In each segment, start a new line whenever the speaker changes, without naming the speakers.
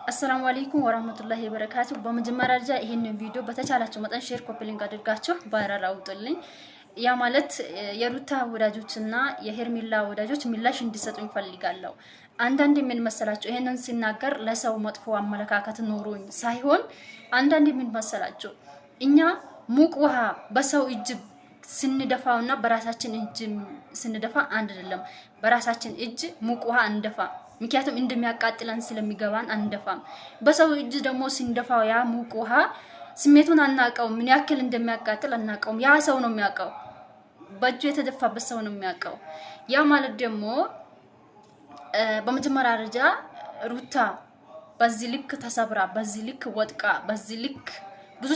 السلام عليكم ورحمة الله وبركاته። በመጀመሪያ ደረጃ ይህንን ቪዲዮ በተቻላችሁ መጠን share፣ copy link አድርጋችሁ viral አውጡልኝ። ያ ማለት የሩታ ወዳጆችና የሄርሜላ ወዳጆች ምላሽ እንዲሰጡኝ ፈልጋለሁ። አንዳንድ ምን መሰላችሁ፣ ይሄንን ሲናገር ለሰው መጥፎ አመለካከት ኖሮኝ ሳይሆን አንዳንድ ምን መሰላችሁ፣ እኛ ሙቅ ውሃ በሰው እጅ ስንደፋውና በራሳችን እጅ ስንደፋ አንድ አይደለም። በራሳችን እጅ ሙቅ ውሃ እንደፋ፣ ምክንያቱም እንደሚያቃጥለን ስለሚገባን አንደፋም። በሰው እጅ ደግሞ ስንደፋው ያ ሙቅ ውሃ ስሜቱን አናውቀውም። ምን ያክል እንደሚያቃጥል አናውቀውም። ያ ሰው ነው የሚያውቀው፣ በእጁ የተደፋበት ሰው ነው የሚያውቀው። ያ ማለት ደግሞ በመጀመሪያ ደረጃ ሩታ በዚህ ልክ ተሰብራ፣ በዚህ ልክ ወጥቃ፣ በዚህ ልክ ብዙ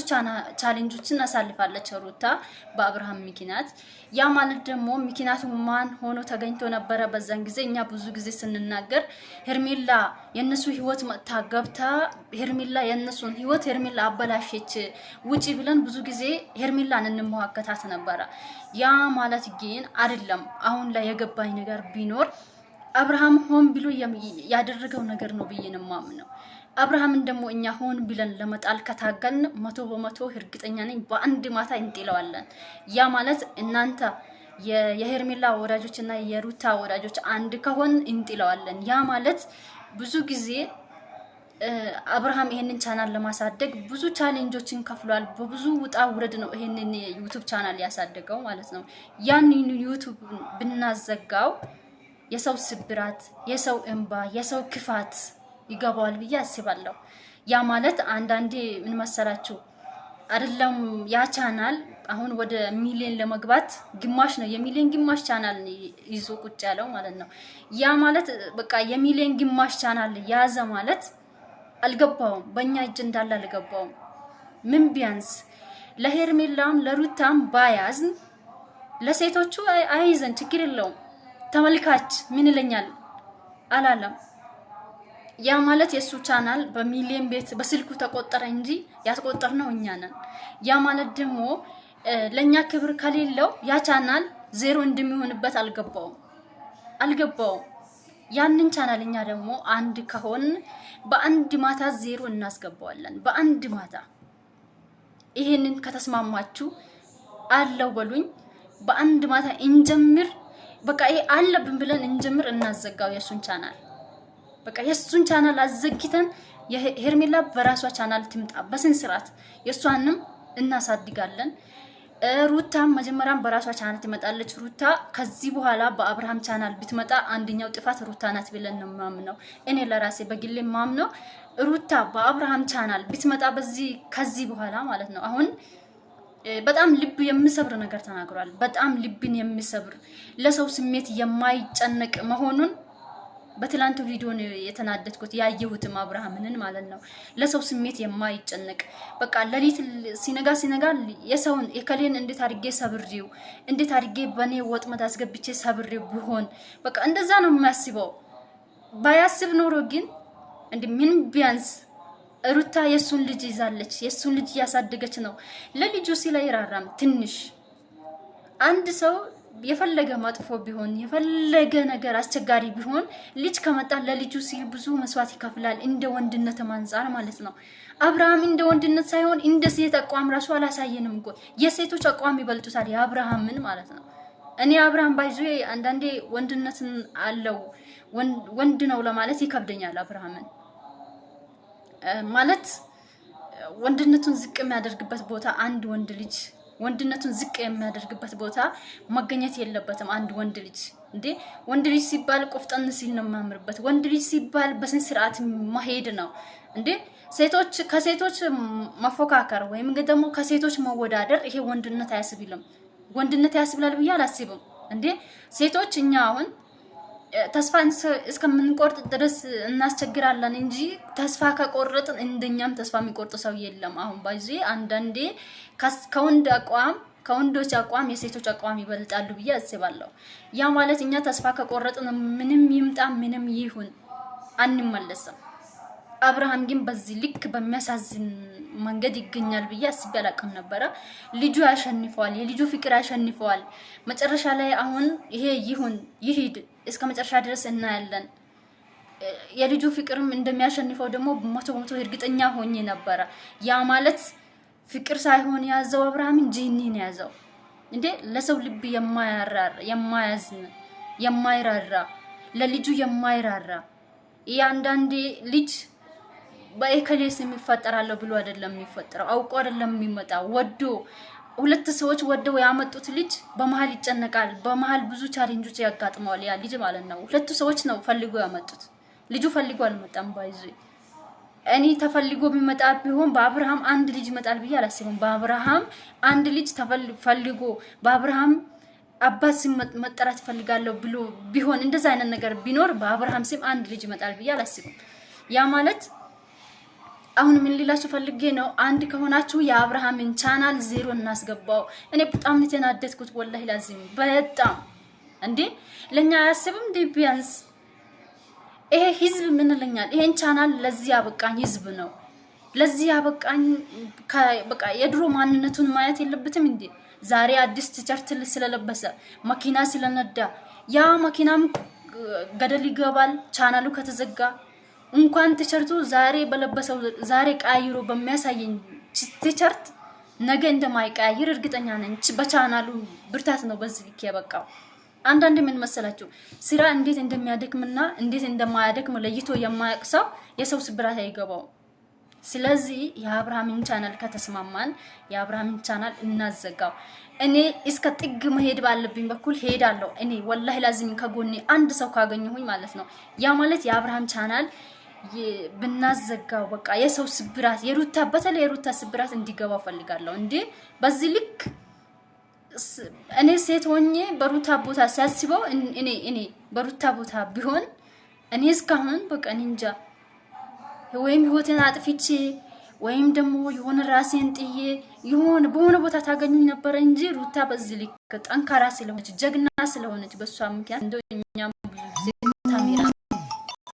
challenge ኦችን አሳልፋለች ሩታ በአብርሃም ምክንያት። ያ ማለት ደግሞ ምክንያቱ ማን ሆኖ ተገኝቶ ነበረ? በዛን ጊዜ እኛ ብዙ ጊዜ ስንናገር ሄርሜላ የእነሱ ህይወት መጥታ ገብታ ሄርሜላ የእነሱን ህይወት ሄርሜላ አበላሸች ውጪ ብለን ብዙ ጊዜ ሄርሜላን እንመዋከታት ነበረ። ያ ማለት ግን አይደለም። አሁን ላይ የገባኝ ነገር ቢኖር አብርሃም ሆን ብሎ ያደረገው ነገር ነው ብዬ ነው የማምነው። አብርሃምን ደግሞ እኛ ሆን ብለን ለመጣል ከታገልን 100% እርግጠኛ ነኝ በአንድ ማታ እንጥለዋለን። ያ ማለት እናንተ የሄርሜላ ወዳጆች እና የሩታ ወዳጆች አንድ ከሆን እንጥለዋለን። ያ ማለት ብዙ ጊዜ አብርሃም ይሄንን ቻናል ለማሳደግ ብዙ challenge ኦችን ከፍሏል። በብዙ ውጣ ውረድ ነው ይሄንን YouTube channel ያሳደገው ማለት ነው። ያንን YouTube ብናዘጋው የሰው ስብራት፣ የሰው እንባ፣ የሰው ክፋት ይገባዋል ብዬ አስባለሁ። ያ ማለት አንዳንዴ ምን መሰላችሁ አይደለም ያ ቻናል አሁን ወደ ሚሊዮን ለመግባት ግማሽ ነው፣ የሚሊዮን ግማሽ ቻናል ይዞ ቁጭ ያለው ማለት ነው። ያ ማለት በቃ የሚሊዮን ግማሽ ቻናል ያዘ ማለት አልገባውም፣ በእኛ እጅ እንዳለ አልገባውም። ምን ቢያንስ ለሄርሜላም ለሩታም ባያዝን ለሴቶቹ አይዘን ችግር የለውም። ተመልካች ምን ይለኛል አላለም። ያ ማለት የእሱ ቻናል በሚሊዮን ቤት በስልኩ ተቆጠረ እንጂ ያስቆጠርነው እኛ ነን። ያ ማለት ደግሞ ለእኛ ክብር ከሌለው ያ ቻናል ዜሮ እንደሚሆንበት አልገባውም። ያንን ቻናል እኛ ደግሞ አንድ ከሆን በአንድ ማታ ዜሮ እናስገባዋለን። በአንድ ማታ ይሄንን ከተስማማችሁ አለው በሉኝ። በአንድ ማታ እንጀምር። በቃ ይሄ አለብን ብለን እንጀምር፣ እናዘጋው የእሱን ቻናል። በቃ የእሱን ቻናል አዘግተን የሄርሜላ በራሷ ቻናል ትምጣ በስነ ስርዓት፣ የእሷንም እናሳድጋለን። ሩታ መጀመሪያም በራሷ ቻናል ትመጣለች። ሩታ ከዚህ በኋላ በአብርሃም ቻናል ብትመጣ አንደኛው ጥፋት ሩታ ናት ብለን ነው የማምነው። እኔ ለራሴ በግሌ ማምነው ሩታ በአብርሃም ቻናል ብትመጣ በዚህ ከዚህ በኋላ ማለት ነው። አሁን በጣም ልብ የሚሰብር ነገር ተናግሯል። በጣም ልብን የሚሰብር ለሰው ስሜት የማይጨነቅ መሆኑን በትላንቱ ቪዲዮ ነው የተናደድኩት ያየሁትም አብርሃምንን ማለት ነው። ለሰው ስሜት የማይጨነቅ በቃ ለሊት ሲነጋ ሲነጋ የሰውን የከሌን እንዴት አድርጌ ሰብሬው፣ እንዴት አድርጌ በኔ ወጥመድ አስገብቼ ሰብሬው ቢሆን በቃ እንደዛ ነው የሚያስበው። ባያስብ ኖሮ ግን እንደ ምን ቢያንስ ሩታ የሱን ልጅ ይዛለች፣ የሱን ልጅ እያሳደገች ነው። ለልጁ ሲል አይራራም። ትንሽ አንድ ሰው የፈለገ መጥፎ ቢሆን የፈለገ ነገር አስቸጋሪ ቢሆን ልጅ ከመጣ ለልጁ ሲል ብዙ መስዋዕት ይከፍላል። እንደ ወንድነት አንጻር ማለት ነው። አብርሃም እንደ ወንድነት ሳይሆን እንደ ሴት አቋም ራሱ አላሳየንም እኮ። የሴቶች አቋም ይበልጡታል የአብርሃምን ማለት ነው። እኔ አብርሃም ባይዞ አንዳንዴ ወንድነትን አለው ወንድ ነው ለማለት ይከብደኛል። አብርሃምን ማለት ወንድነቱን ዝቅ የሚያደርግበት ቦታ አንድ ወንድ ልጅ ወንድነቱን ዝቅ የሚያደርግበት ቦታ መገኘት የለበትም። አንድ ወንድ ልጅ እንዴ ወንድ ልጅ ሲባል ቆፍጠን ሲል ነው የሚያምርበት። ወንድ ልጅ ሲባል በስነ ስርዓት መሄድ ነው እንዴ። ሴቶች ከሴቶች መፎካከር ወይም ደግሞ ከሴቶች መወዳደር ይሄ ወንድነት አያስብልም። ወንድነት ያስብላል ብዬ አላስብም። እንዴ ሴቶች እኛ አሁን ተስፋ እስከምንቆርጥ ድረስ እናስቸግራለን እንጂ ተስፋ ከቆረጥን እንደኛም ተስፋ የሚቆርጥ ሰው የለም። አሁን ባይዜ አንዳንዴ ከወንድ አቋም ከወንዶች አቋም የሴቶች አቋም ይበልጣሉ ብዬ አስባለሁ። ያ ማለት እኛ ተስፋ ከቆረጥን ምንም ይምጣ ምንም ይሁን አንመለስም። አብርሃም ግን በዚህ ልክ በሚያሳዝን መንገድ ይገኛል ብዬ አስቤ አላቅም ነበረ። ልጁ ያሸንፈዋል፣ የልጁ ፍቅር ያሸንፈዋል። መጨረሻ ላይ አሁን ይሄ ይሁን ይሂድ እስከ መጨረሻ ድረስ እናያለን። የልጁ ፍቅርም እንደሚያሸንፈው ደግሞ 100% እርግጠኛ ሆኜ ነበረ። ያ ማለት ፍቅር ሳይሆን የያዘው አብርሃምን ጂኒን ያዘው እንዴ! ለሰው ልብ የማያራራ፣ የማያዝን፣ የማይራራ፣ ለልጁ የማይራራ። እያንዳንዴ ልጅ በኤከሌ ስም ይፈጠራለሁ ብሎ አይደለም የሚፈጠረው፣ አውቆ አይደለም የሚመጣ። ወዶ ሁለት ሰዎች ወደው ያመጡት ልጅ በመሀል ይጨነቃል። በመሀል ብዙ challenge ኦች ያጋጥመዋል ያ ልጅ ማለት ነው። ሁለቱ ሰዎች ነው ፈልጎ ያመጡት። ልጁ ፈልጎ አልመጣም። by the way እኔ ተፈልጎ የሚመጣ ቢሆን በአብርሃም አንድ ልጅ ይመጣል ብዬ አላስብም። በአብርሃም አንድ ልጅ ፈልጎ በአብርሃም አባት ስም መጠራት እፈልጋለሁ ብሎ ቢሆን፣ እንደዛ አይነት ነገር ቢኖር በአብርሃም ስም አንድ ልጅ ይመጣል ብዬ አላስብም። ያ ማለት አሁን ምን ልላችሁ ፈልጌ ነው፣ አንድ ከሆናችሁ የአብርሃምን ቻናል ዜሮ እናስገባው። እኔ በጣም ነው የተናደድኩት፣ ወላሂ ላዚም በጣም። እንዴ፣ ለኛ አያስብም እንዴ? ቢያንስ ይሄ ህዝብ ምን ይለኛል? ይሄን ቻናል ለዚህ ያበቃኝ ህዝብ ነው። ለዚህ ያበቃኝ በቃ የድሮ ማንነቱን ማየት የለበትም እንዴ? ዛሬ አዲስ ቲሸርት ስለለበሰ፣ መኪና ስለነዳ ያ መኪናም ገደል ይገባል ቻናሉ ከተዘጋ። እንኳን ቲሸርቱ ዛሬ በለበሰው፣ ዛሬ ቀያይሮ በሚያሳየኝ ቲሸርት ነገ እንደማይቀያይር እርግጠኛ ነኝ። በቻናሉ ብርታት ነው በዚህ ልክ የበቃው። አንዳንድ ምን መሰላችሁ፣ ስራ እንዴት እንደሚያደክምና እንዴት እንደማያደክም ለይቶ የማያውቅ ሰው የሰው ስብራት አይገባውም። ስለዚህ የአብርሃምን ቻናል ከተስማማን የአብርሃምን ቻናል እናዘጋው። እኔ እስከ ጥግ መሄድ ባለብኝ በኩል ሄዳለሁ። እኔ ወላሂ ላዚም ከጎኔ አንድ ሰው ካገኘሁኝ ማለት ነው። ያ ማለት የአብርሃም ቻናል ብናዘጋው በቃ የሰው ስብራት፣ የሩታ በተለይ የሩታ ስብራት እንዲገባ ፈልጋለሁ። እንዴ፣ በዚህ ልክ እኔ ሴት ሆኜ በሩታ ቦታ ሲያስበው እኔ በሩታ ቦታ ቢሆን እኔ እስካሁን በቃ እንጃ፣ ወይም ህይወቴን አጥፍቼ ወይም ደግሞ የሆነ ራሴን ጥዬ የሆነ በሆነ ቦታ ታገኙኝ ነበረ እንጂ ሩታ በዚህ ልክ ጠንካራ ስለሆነች፣ ጀግና ስለሆነች በእሷ ምክንያት እንደው እኛም ብዙ ጊዜ